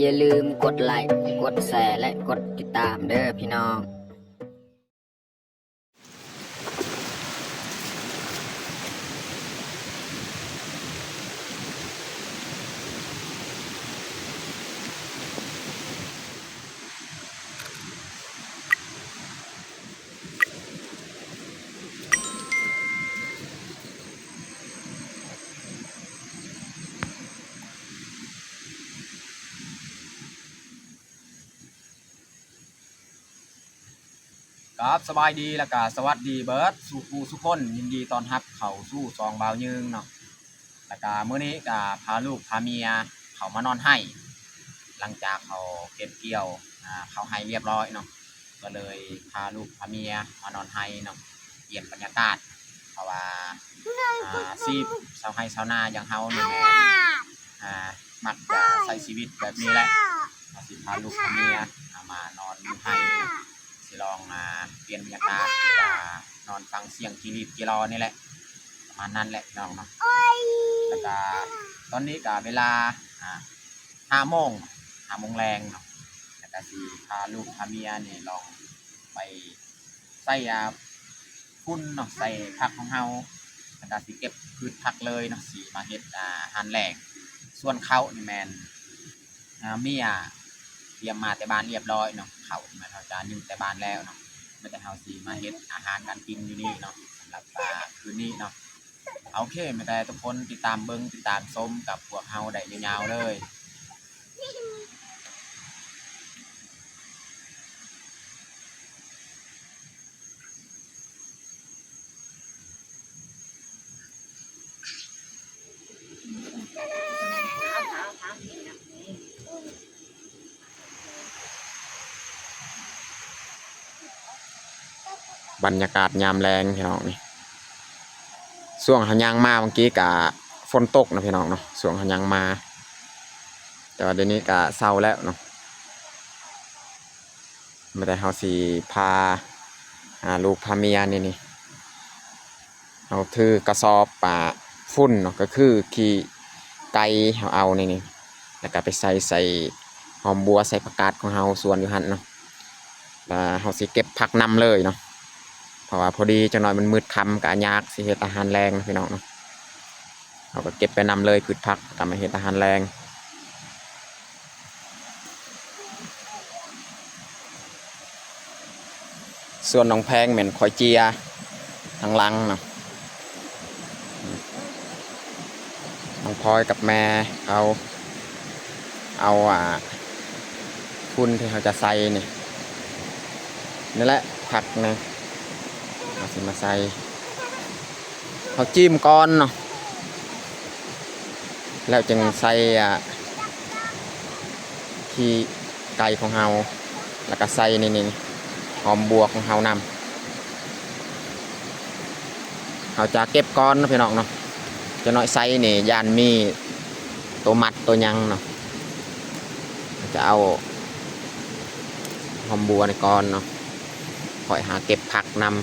ຢ່າລືມກົດໄລ, ກົດແຊ ແລະ ກົດຕິດຕາມເດີພີ່ນ້ອງ. ຄັບ ສະບາຍດີ ແລ້ວກະສະຫວັດດີເບີດສູ່ຜູ້ສູ່ຄົນ, ຍິນດີຕ້ອນຮັບເຂົ້າສູ່ຊ່ອງບ່າວຍືງເນາະ. ແລ້ວກະມື້ນີ້ກະພາລູກພາເມຍເຂົ້າມານອນໄຮ່ ຫຼັງຈາກເຂົາເກັບກ່ຽວ ອ່າ ເຂົ້າໄຮ່ລຽບຮ້ອຍເນາະ, ກໍເລີຍພາລູກພາເມຍມານອນໄຮ່ເນາະ ປ່ຽນບັນຍາກາດ ເພາະວ່າ ອ່າ ອາຊີບຊາວໄຮ່ຊາວນາຢ່າງເຮົານີ້ແມ່ນ ອ່າ ມັກຈະໃຊ້ຊີວິດແບບນີ້ແຫຼະ, ອາຊີບພາລູກພາເມຍ ອ່າ ມານອນຢູ່ໄຮ່ ຊິລອງ ອ່າ ປ່ຽນບັນຍາກາດ ຫຼືວ່ານອນຟັງສຽງຈີຣີດຈີລໍນີ້ແຫຼະ ປະມານນັ້ນແຫຼະພີ່ນ້ອງເນາະ. ແລ້ວກະຕອນນີ້ກະເວລາ ອ່າ ຫ້າໂມງ ຫ້າໂມງແລງເນາະ, ແລ້ວກະຊິພາລູກພາເມຍນີ້ລອງໄປໃສ່ ອ່າ ຝຸ່ນເນາະ ໃສ່ຜັກຂອງເຮົາ ແລ້ວກະຊິເກັບພືດຜັກເລີຍເນາະ, ຊິມາເຮັດ ອ່າ ອາຫານແລງ. ສ່ວນເຂົ້ານີ້ແມ່ນ ອ່າ ເມຍຕຽມມາແຕ່ບ້ານລຽບລ້ອຍເນາະ, ເຂົ້າແມ່ນເຮົາຈະຫຍຸ້ງແຕ່ບ້ານແລ້ວເນາະ, ມີແຕ່ເຮົາຊິມາເຮັດອາຫານການກິນຢູ່ນີ້ເນາະ ສຳລັບ ອ່າ ຄືນນີ້ເນາະ. ໂອເຄ ມີແຕ່ທຸກຄົນຕິດຕາມເບິ່ງ ຕິດຕາມຊົມກັບພວກເຮົາໄດ້ຍາວໆເລີຍ. ບັນຍາກາດຍາມແລງພີ່ນ້ອງນີ້, ຊ່ວງເຮົາຍ່າງມາເມື່ອກີ້ກະຝົນຕົກນະພີ່ນ້ອງເນາະ, ຊ່ວງເຮົາຍ່າງມາ, ແຕ່ວ່າດຽວນີ້ກະເຊົາແລ້ວເນາະ. ແຕ່ເຮົາຊິພາ ອ່າ ລູກພາເມຍນີ້ນີ້ ເຮົາຖືກະສອບ ອ່າ ຝຸ່ນເນາະ ກໍຄືຂີ້ໄກ່ເຮົາເອົານີ້ນີ້ ແລ້ວກະໄປໃສ່ ໃສ່ຫອມບົວ ໃສ່ຜັກກາດຂອງເຮົາສວນຢູ່ຫັ້ນເນາະ, ແລ້ວເຮົາຊິເກັບຜັກນຳເລີຍເນາະ. ເພາະວ່າພໍດີຈັກໜ້ອຍມັນມືດຄ່ຳ ກະຍາກຊິເຮັດອາຫານແລງເນາະ ພີ່ນ້ອງເນາະ. ເຮົາກໍເກັບໄປນຳເລີຍພືດຜັກ ກະມາເຮັດອາຫານແລງ. ສ່ວນນ້ອງແພງແມ່ນຂ້ອຍເຈຍທາງຫຼັງເນາະ, ນ້ອງພອຍກັບແມ່ເຂົາເອົາ ອ່າ ຝຸ່ນທີ່ເຮົາຈະໃສ່ນີ້ ນີ້ແຫຼະ ຜັກນີ້ ເຮົາຊິມາໃສ່ ເຮົາຈີ້ມກ່ອນເນາະ ແລ້ວຈຶ່ງໃສ່ ອ່າ ຂີ້ໄກ່ຂອງເຮົາ ແລ້ວກະໃສ່ນີ້ ນີ້ ຫອມບົວຂອງເຮົານຳ. ເຮົາຈະເກັບກ່ອນເນາະ ພີ່ນ້ອງເນາະ, ຈັກໜ້ອຍໃສ່ນີ້ຢ້ານມີໂຕມັດໂຕຫຍັງເນາະ. ຈະເອົາຫອມບົວນີ້ກ່ອນເນາະ, ຄ່ອຍຫາເກັບຜັກນຳ.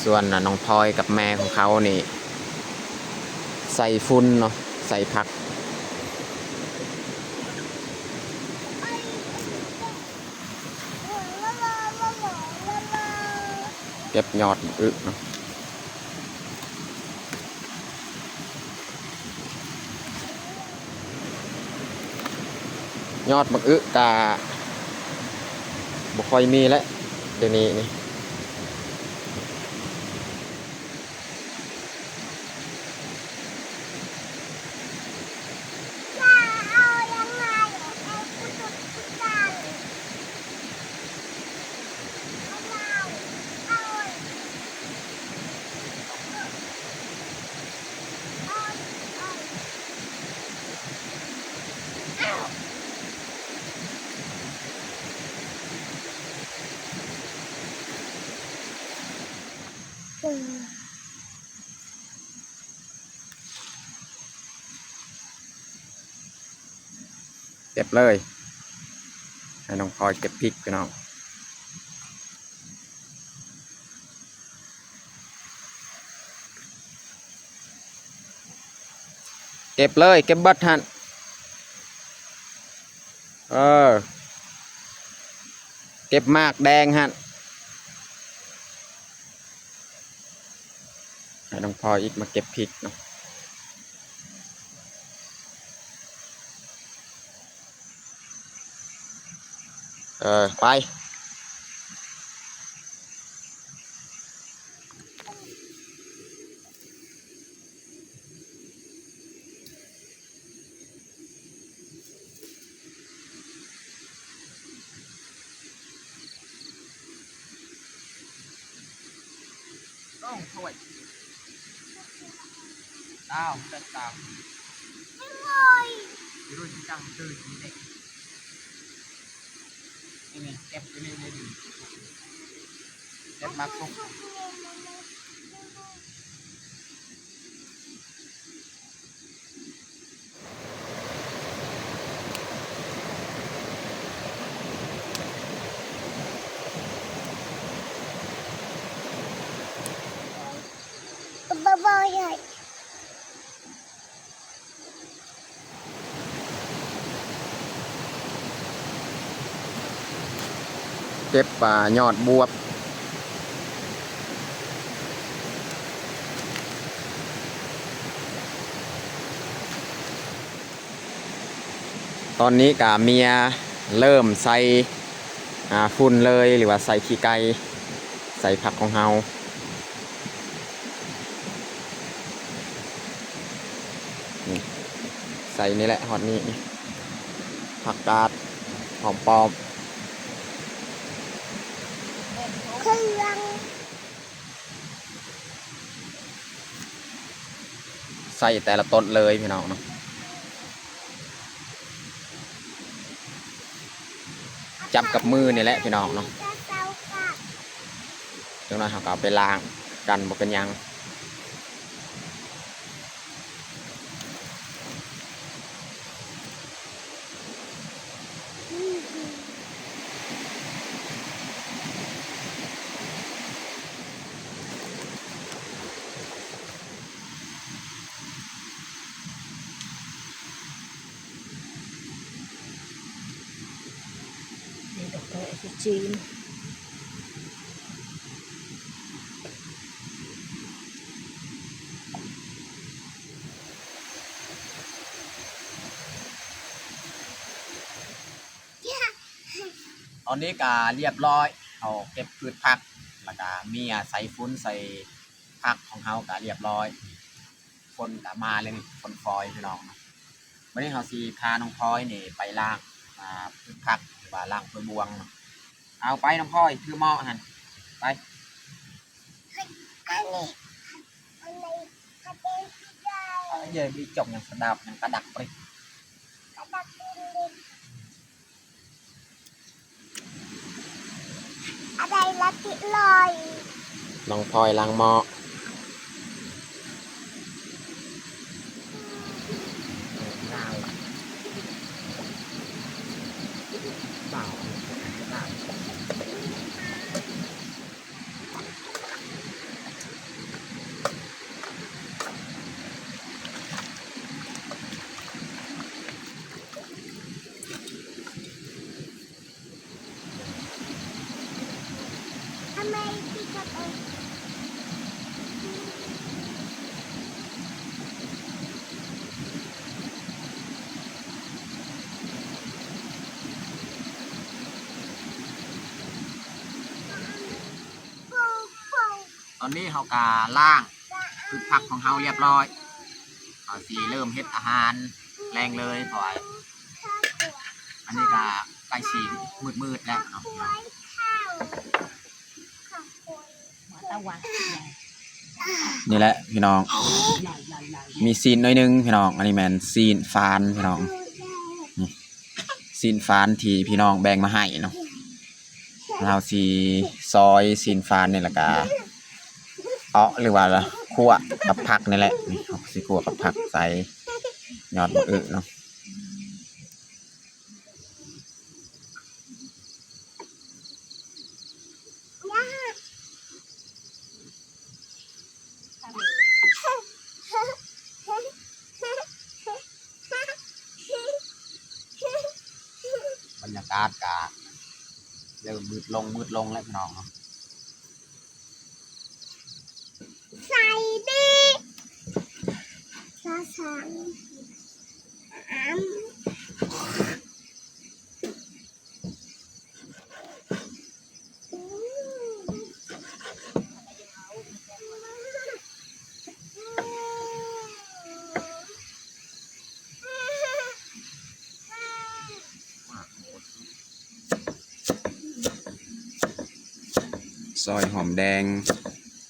ສ່ວນ ນ້ອງພອຍກັບແມ່ຂອງເຂົານີ້ ໃສ່ຝຸ່ນເນາະ ໃສ່ຜັກ. ເກັບຍອດບັກອຶເນາະ, ຍອດບັກອຶກະບໍ່ຄ່ອຍມີແລ້ວ ດຽວນີ້ນີ້. ເກັບເລີຍ ໃຫ້ນ້ອງພອຍເກັບພິກ ພີ່ນ້ອງ. ເກັບເລີຍ ເກັບເບິດຫັ້ນ. ເອີ ເກັບໝາກແດງຫັ້ນ ໃຫ້ນ້ອງພອຍອີກມາເກັບພິກເນາະ. ເອີ ໄປ. ເກັບ ອ່າ ຍອດບວບ. ຕອນນີ້ກະເມຍເລີ່ມໃສ່ ອ່າ ຝຸ່ນເລີຍ ຫຼືວ່າໃສ່ຂີ້ໄກ່ ໃສ່ຜັກຂອງເຮົາ. ນີ້ ໃສ່ນີ້ແຫຼະ ຮອດນີ້ ນີ້ ຜັກກາດ ຫອມປ້ອມ ເຄື່ອງ ໃສ່ແຕ່ລະຕົ້ນເລີຍພີ່ນ້ອງເນາະ. ຈັບກັບມືນີ້ແຫຼະພີ່ນ້ອງເນາະ. ຈັກໜ້ອຍເຮົາກໍເອົາໄປລ້າງກັນ ບໍ່ເປັນຫຍັງ. ນີ້ດອກໄມ້ອາຊີຈີນ. ຕອນນີ້ກະລຽບລ້ອຍ ເຮົາເກັບພືດຜັກ ແລ້ວກະເມຍໃສ່ຝຸ່ນໃສ່ຜັກຂອງເຮົາກະລຽບລ້ອຍ. ຝົນກະມາແລ້ວນີ້ ຝົນຝອຍພີ່ນ້ອງ. ບາດນີ້ເຮົາຊິພານ້ອງພອຍນີ້ໄປລ້າງ ອ່າ ພືດຜັກ ຫຼືວ່າລ້າງຖ້ວຍບ່ວງເນາະ. ເອົາໄປນ້ອງພອຍ ຖືໝໍ້ຫັ້ນ ໄປ. ອັນນີ້ ອັນນີ້ ເອີ ເອີ ບີຈົກຫຍັງສະດັບຫຍັງກະດັກປຣິກ ກະດັກປຣິກ. ອະໄລລະຕິລອຍ ນ້ອງພອຍລ້າງໝໍ້. ຕອນນີ້ເຮົາກະລ້າງພືດຜັກຂອງເຮົາລຽບລ້ອຍ. ເຮົາຊິເລີ່ມເຮັດອາຫານແລງເລີຍ ເພາະວ່າອັນນີ້ກະໃກ້ຊິມືດໆແລ້ວເນາະ. ນີ້ແຫຼະພີ່ນ້ອງ ມີຊີ້ນໜ້ອຍໜຶ່ງພີ່ນ້ອງ. ອັນນີ້ແມ່ນຊີ້ນຟານພີ່ນ້ອງ ນີ້ ຊີ້ນຟານທີ່ພີ່ນ້ອງແບ່ງມາໃຫ້ເນາະ. ເຮົາຊິຊອຍຊີ້ນຟານນີ້ ແລ້ວກະເອາະ ຫຼືວ່າຂົ້ວກັບຜັກນີ້ແຫຼະ. ນີ້ ເຮົາຊິຂົ້ວກັບຜັກໃສ່ຍອດບັກອຶເນາະ. ກາດກະເລີ່ມມືດລົງ ມືດລົງແລ້ວພີ່ນ້ອງເນາະ. ໃສ່ດີ ສາສັງ ອາມ. ຊອຍຫອມແດງ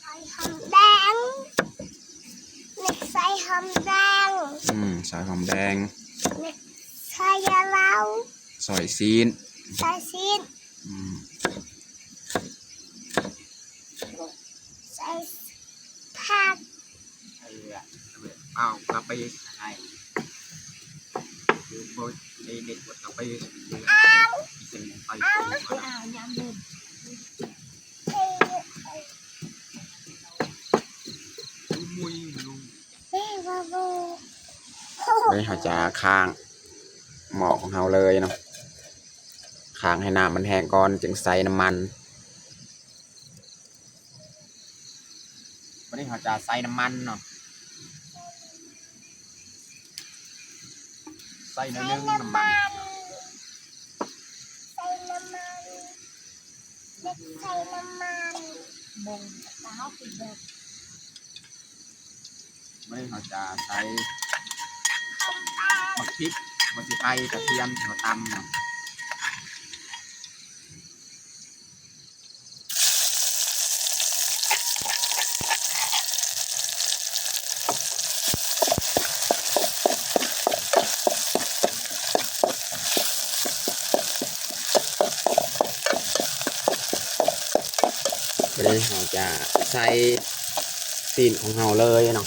ຊອຍຫອມແດງ ເມັດຊອຍຫອມແດງ ອືມ ຊອຍຫອມແດງ ເມັດຊອຍຢາລາວ ຊອຍຊີ້ນ ຊອຍຊີ້ນ ອືມ ໃສ່ຜັກ ເອົາກະປິໃຫ້ ຄືບໍ່ໄດ້ເດັດກະປິ ເອົາ ເອົາ ເອົາ ຍາມເດີນ ເຮົາຈະຄ້າງໝໍ້ຂອງເຮົາເລີຍເນາະ ຄ້າງໃຫ້ນ້ຳມັນແຫ້ງກ່ອນ ຈຶ່ງໃສ່ນ້ຳມັນ. ບາດນີ້ເຮົາຈະໃສ່ນ້ຳມັນເນາະ ໃສ່ໜ້ອຍໜຶ່ງນ້ຳມັນ ໃສ່ນ້ຳມັນ ເຮັດໃສ່ນ້ຳມັນ ເບິ່ງຕາເຮົາຊິເບິ່ງ. ບາດນີ້ເຮົາຈະໃສ່ໝາກພິກ ໝາກຊິໄຄ ກະທຽມ ເຮົາຕຳເນາະ. ບາດນີ້ເຮົາຈະໃສ່ຊີ້ນຂອງເຮົາເລີຍເນາະ.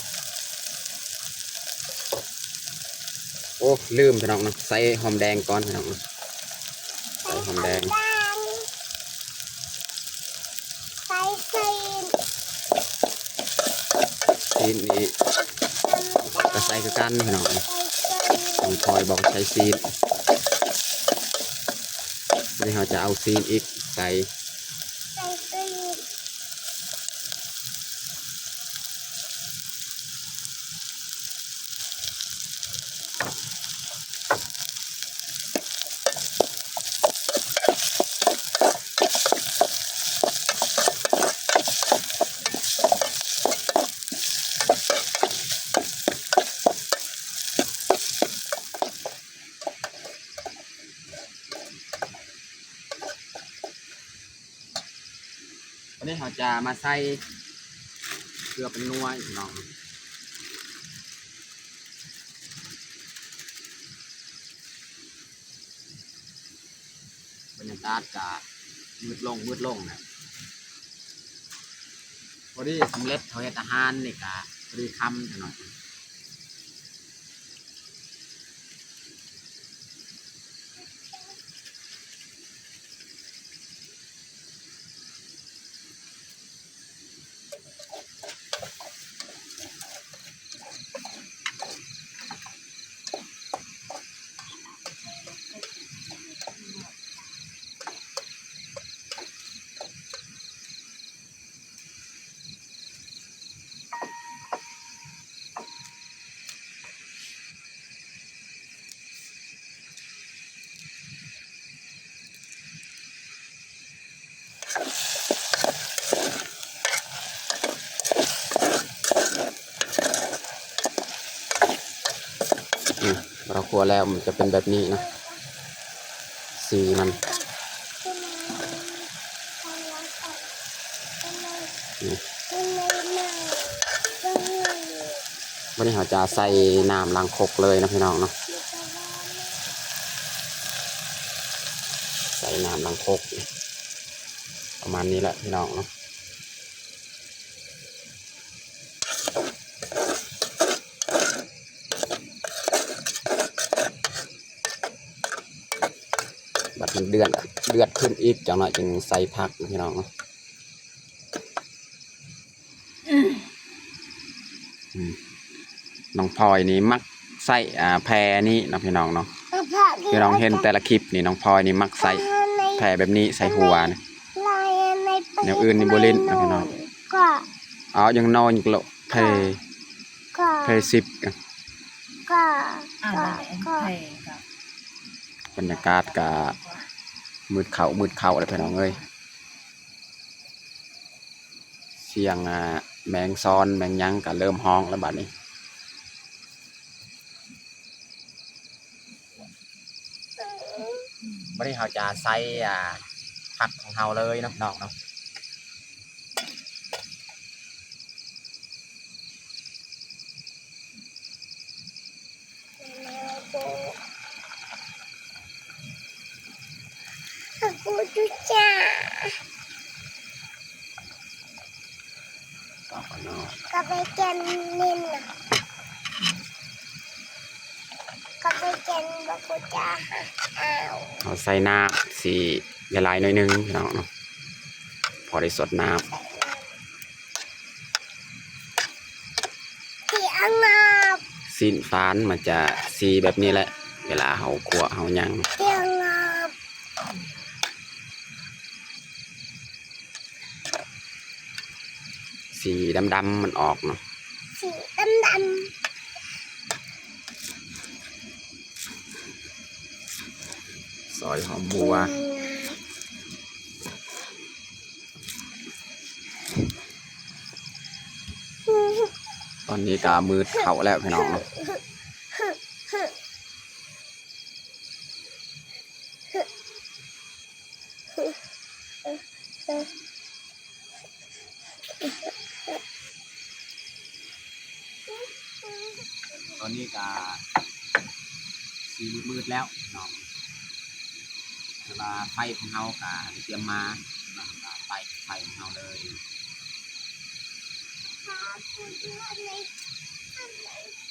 ໂອ້ ລືມພີ່ນ້ອງເນາະ ໃສ່ຫອມແດງກ່ອນພີ່ນ້ອງເນາະ ໃສ່ຫອມແດງ ໃສ່ຊີ້ນ ຊີ້ນນີ້ກະໃສ່ຄືກັນພີ່ນ້ອງ ໃສ່ຊີ້ນ ນ້ອງພອຍບອກໃສ່ຊີ້ນ ບາດນີ້ເຮົາຈະເອົາຊີ້ນອີກໃສ່ ໃສ່ຊີ້ນ. ວັນນີ້ເຮົາຈະມາໃສ່ເກືອແປ້ງນົວອີກເນາະ ບັນຍາກາດກະມືດລົງ ມືດລົງແຫຼະ ພໍດີສຳເລັດ ເຮົາເຮັດອາຫານນີ້ກະພໍດີຄ່ຳຈັກໜ້ອຍ. ອືມ ເຮົາຂົ້ວແລ້ວມັນຈະເປັນແບບນີ້ເນາະ ສີມັນ ນີ້ ບາດນີ້ເຮົາຈະໃສ່ນ້ຳລ້າງຄົກເລີຍເນາະພີ່ນ້ອງເນາະ ໃສ່ນ້ຳລ້າງຄົກ ປະມານນີ້ແຫຼະພີ່ນ້ອງເນາະ. ບັດມັນເດືອດ ເດືອດຂຶ້ນອີກຈັກໜ້ອຍຈຶ່ງໃສ່ຜັກພີ່ນ້ອງເນາະ ອືມ ນ້ອງພອຍນີ້ມັກໃຊ້ ອ່າ ແພນີ້ເນາະພີ່ນ້ອງເນາະ. ພີ່ນ້ອງເຫັນແຕ່ລະຄລິບນີ້ ນ້ອງພອຍນີ້ມັກໃສ່ແພ້ແບບນີ້ໃສ່ຫົວນະ ແນວອື່ນນີ້ບໍ່ຫຼິ້ນນະພີ່ນ້ອງ. ເອົາ ຍັງນອນຢູ່ກະໂລະ ແພ້ ແພ້ສິບ ອ່າ ບັນຍາກາດກະມືດເຂົ້າ ມືດເຂົ້າແລ້ວພີ່ນ້ອງເອີຍ. ສຽງ ອ່າ ແມງຊອນແມງຫຍັງກະເລີ່ມຮ້ອງແລ້ວບາດນີ້. ບາດນີ້ເຮົາຈະໃສ່ ອ່າ ຜັກຂອງເຮົາເລີຍເນາະ ພີ່ນ້ອງເນາະ. ເຮົາໃສ່ນ້ຳຊິຫຼາຍໆໜ້ອຍໜຶ່ງ ພີ່ນ້ອງເນາະ ພໍໄດ້ສົດນ້ຳ. ຊີ້ນຟານມັນຈະສີແບບນີ້ແຫຼະ ເວລາເຮົາຂົ້ວເຮົາຫຍັງ ສີດຳໆມັນອອກເນາະ ສີດຳໆ. ຊອຍຫອມບົວ. ຕອນນີ້ກະມືດເຂົ້າແລ້ວພີ່ນ້ອງເນາະ. ຕອນນີ້ກະສີມືດໆແລ້ວເນາະ ແຕ່ວ່າໄຟຂອງເຮົາກະໄດ້ຕຽມມາເນາະ ກະໄຟ ໄຟຂອງເຮົາເລີຍ.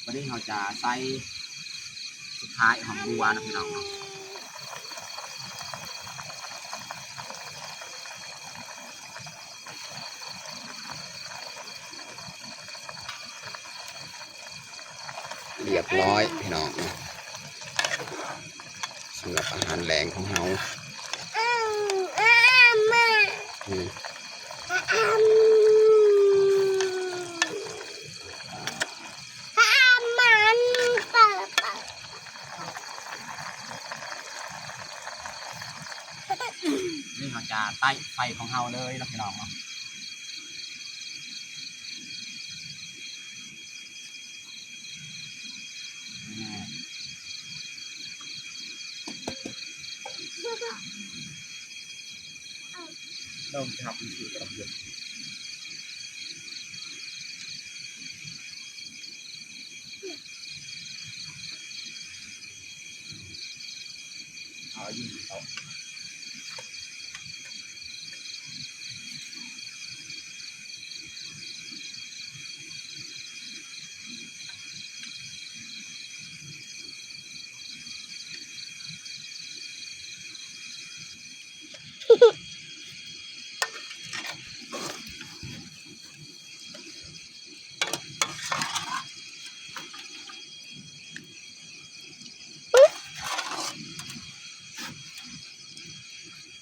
ບາດນີ້ເຮົາຈະໃສ່ສຸດທ້າຍຫອມບົວເນາະ ພີ່ນ້ອງເນາະ. ລຽບຮ້ອຍພີ່ນ້ອງເນາະ ສຳລັບອາຫານແລງຂອງເຮົາ. ອືມ ນີ້ເຮົາຈະໄຕ້ໄຟຂອງເຮົາເລີຍເນາະ ພີ່ນ້ອງເນາະ.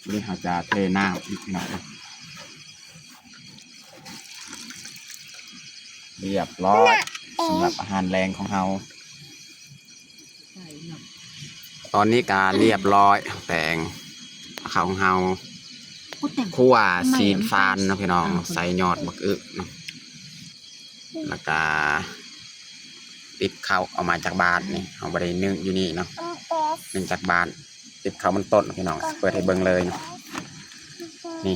ນີ້ເຮົາຈະເທນ້ຳອີກໜ້ອຍ. ລຽບຮ້ອຍ ສຳລັບອາຫານແລງຂອງເຮົາ. ຕອນນີ້ກະລຽບຮ້ອຍ ແຕງເຂົ້າຂອງເຮົາ ຂົ້ວຊີ້ນຟານເນາະ ພີ່ນ້ອງເນາະ ໃສ່ຍອດບັກອຶເນາະ ແລ້ວກະຕິບເຂົ້າເອົາມາຈາກບ້ານນີ້ ເຮົາບໍ່ໄດ້ໜຶ້ງຢູ່ນີ້ເນາະ ໜຶ້ງຈາກບ້ານ ຕິບເຂົ້າມັນຕົ້ນ ພີ່ນ້ອງ ຊິເປີດໃຫ້ເບິ່ງເລີຍເນາະ. ນີ້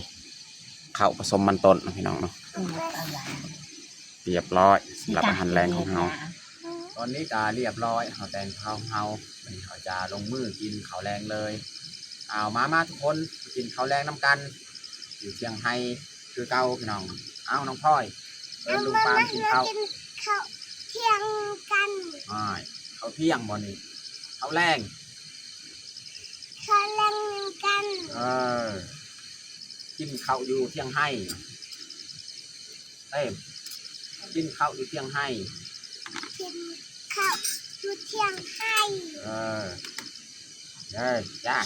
ເຂົ້າປະສົມມັນຕົ້ນເນາະ ພີ່ນ້ອງເນາະ. ລຽບຮ້ອຍ ສຳລັບອາຫານແລງຂອງເຮົາ. ຕອນນີ້ກະລຽບຮ້ອຍ ເຮົາແຕ່ງເຂົ້າຂອງເຮົາ ບາດນີ້ເຮົາຈະລົງມືກິນເຂົ້າແລງເລີຍ. ເອົາ ມາ ມາທຸກຄົນ ກິນເຂົ້າແລງນຳກັນ ຢູ່ທ່ຽງໄຮ່ຄືເກົ່າ ພີ່ນ້ອງ. ເອົາ ນ້ອງພອຍ ເອີ້ນລຸງປາມກິນເຂົ້າ ມາ ມາ ມາກິນເຂົ້າທ່ຽງກັນ. ອ້າຍ ເຂົ້າທ່ຽງບໍ່ນີ້? ເຂົ້າແລງ ເຂົ້າແລງນຳກັນ. ເອີ ກິນເຂົ້າຢູ່ທ່ຽງໄຮ່. ເອີ ກິນເຂົ້າຢູ່ທ່ຽງໄຮ່ ກິນເຂົ້າຢູ່ທ່ຽງໄຮ່. ເອີ ເດີຈ້າ.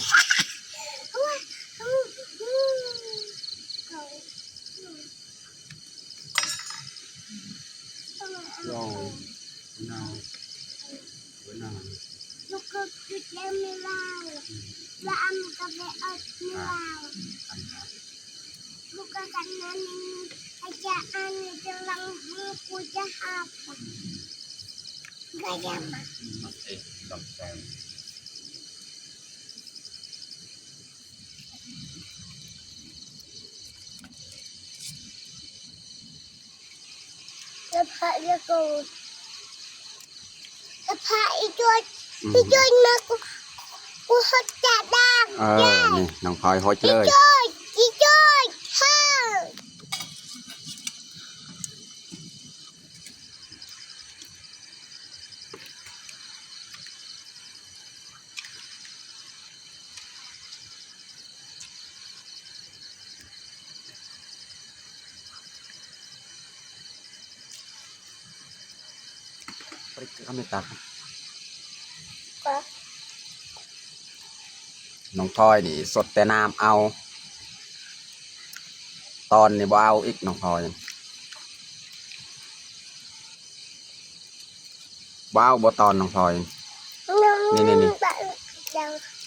ອືມ ເອີ ນີ້ນ້ອງພອຍຫົດເລີຍ. ນ້ອງພອຍນີ້ສົດແຕ່ນ້ຳເອົາ, ຕອນນີ້ບໍ່ເອົາອີກ ນ້ອງພອຍ. ວ້າວ ບໍ່ຕອນນ້ອງພອຍ. ນີ້ໆ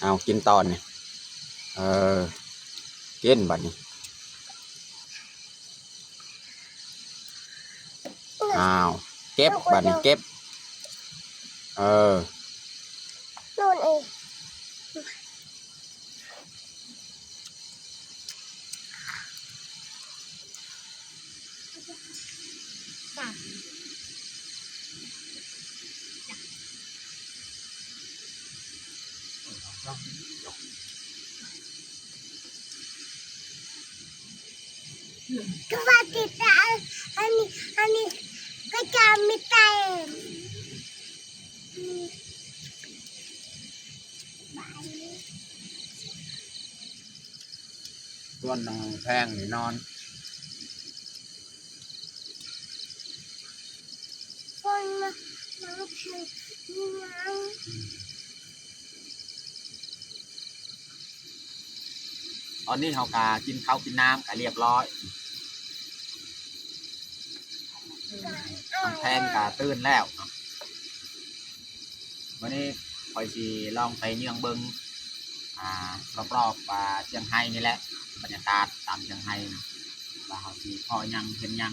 ໆ ເອົາກິນຕອນນີ້. ເອີ ກິນບັດນີ້. ອ້າວ ເກັບບັດນີ້ ເກັບ. ເອີ. ກະວ່າຕິດຕາ ອັນນີ້ ອັນນີ້ກະຈາມີແຕ່ ສ່ວນນ້ອງແພງນີ້ນອນ. ຕອນນີ້ເຮົາກະກິນເຂົ້າກິນນ້ຳກະລຽບຮ້ອຍ. ນ້ອງແພງກະຕື່ນແລ້ວເນາະ. ມື້ນີ້ຂ້ອຍຊິລອງໄປເຍືອງເບິ່ງ ອ່າ ຮອບໆ ອ່າ ຊຽງໄຮ້ນີ້ແຫຼະ, ບັນຍາກາດຕາມຊຽງໄຮ້ນະ ວ່າເຮົາຊິພໍ້ຫຍັງເຫັນຫຍັງ,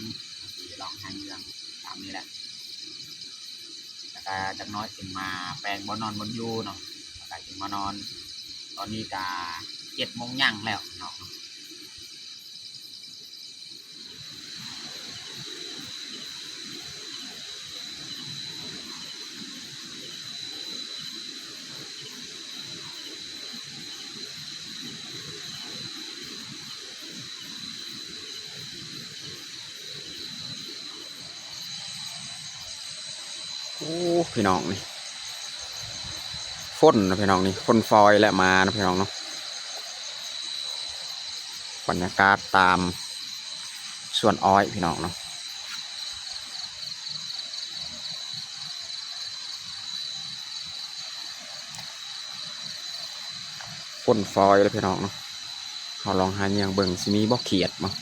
ຊິລອງຫາເຍືອງຕາມນີ້ແຫຼະ. ແລ້ວກະຈັກໜ້ອຍຈຶ່ງມາແປງບ່ອນນອນບ່ອນຢູ່ເນາະ, ແລ້ວກະຈຶ່ງມານອນ. ຕອນນີ້ກະເຈັດໂມງຫຍັງແລ້ວເນາະ. ໂອ້ ພີ່ນ້ອງ ນີ້ຝົນນະພີ່ນ້ອງ ນີ້ຝົນຝອຍແລ້ວມານະພີ່ນ້ອງເນາະ. ບັນຍາກາດຕາມສວນອ້ອຍພີ່ນ້ອງເນາະ. ຝົນຝອຍແລ້ວພີ່ນ້ອງເນາະ. ເຮົາລອງຫາເຍືອງເບິ່ງ ຊິມີບໍ່ ຂຽດບໍ່.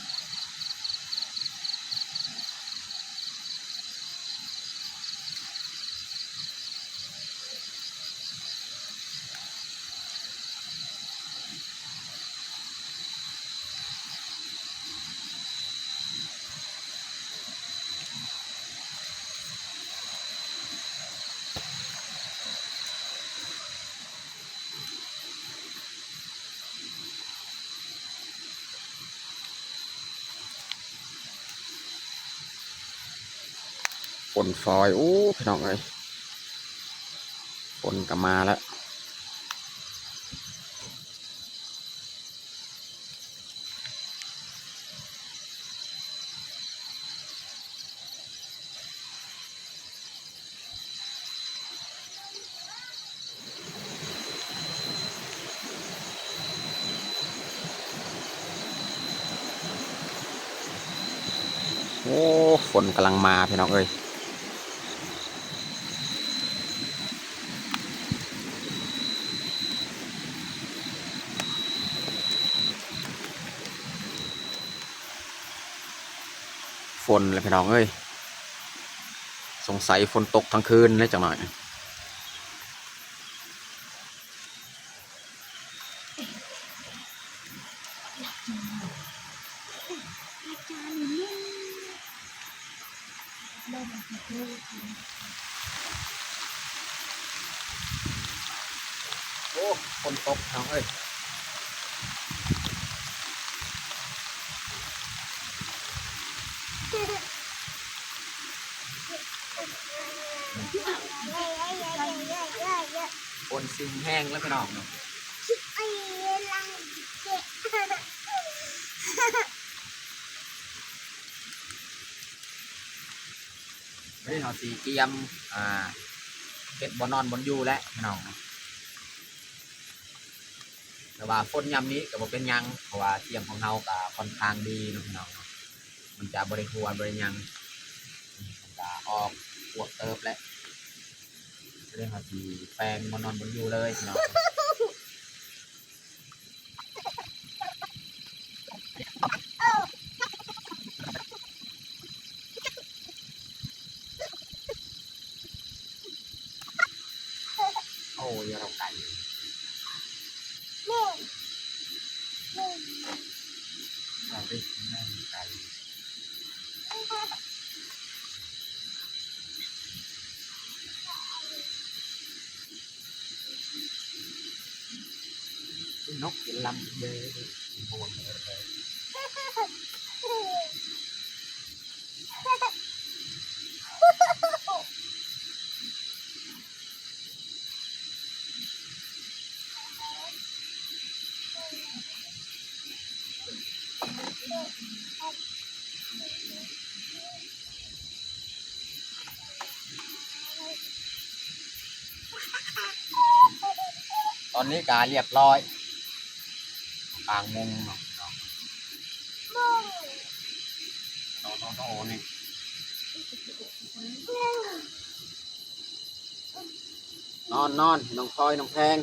ຝົນຝອຍ ໂອ້ ພີ່ນ້ອງເອີຍ ຝົນກະມາແລ້ວ. ໂອ້ ຝົນກຳລັງມາພີ່ນ້ອງເອີຍ. ຝົນແຫຼະພີ່ນ້ອງເອີຍ, ສົງໄສຝົນຕົກທັງຄືນເລີຍຈັກໜ້ອຍ. ໂອ້ ຝົນຕົກພີ່ນ້ອງເອີຍ. ຝົນຊິງແຮງແລ້ວພີ່ນ້ອງເນາະ. ວັນນີ້ເຮົາຊິກຽມ ອ່າ ເຮັດບ່ອນນອນບ່ອນຢູ່ແຫຼະພີ່ນ້ອງເນາະ. ແຕ່ວ່າຝົນຍາມນີ້ກໍບໍ່ເປັນຫຍັງ ເພາະວ່າຕຽງຂອງເຮົາກໍຄ່ອນຂ້າງດີເນາະພີ່ນ້ອງເນາະ, ມັນຈະບໍ່ໄດ້ຮົ່ວບໍ່ໄດ້ຫຍັງ, ມັນກໍອອກອວບເຕີບແຫຼະ. ກໍເລີຍເຮົາຊິແປງບ່ອນນອນບ່ອນຢູ່ເລີຍພີ່ນ້ອງ. ໂອ້ຍ ເຮົາໄກ່ ແມ່ນ ແມ່ນ ເຮົາໄດ້ກິນແມ່ນໄກ່. ນົກກິນລຳເລີຍ ກິນພວງເລີຍ. ຕອນນີ້ກະລຽບຮ້ອຍ ກາງມຸງເນາະ ໂຕໆໆ ນີ້. ນອນໆ ນ້ອງພອຍ ນ້ອງແພງ.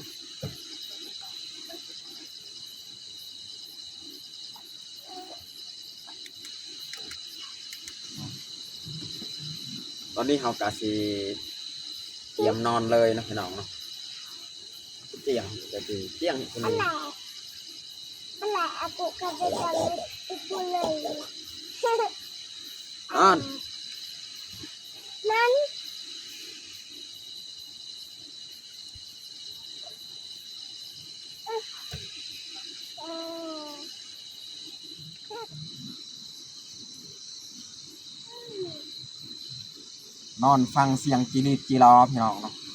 ຕອນນີ້ເຮົາກະຊິກຽມນອນເລີຍເນາະ ພີ່ນ້ອງເນາະ. ຕຽງກະຊິຕຽງ ອັນແຫຼະ ອັນແຫຼະ ອາກຸກະເປັນການເລີຍ ນອນ ນັ້ນ. ນອນຟັງສຽງຈີລີດຈີລໍ ພີ່ນ້ອງເນາະ.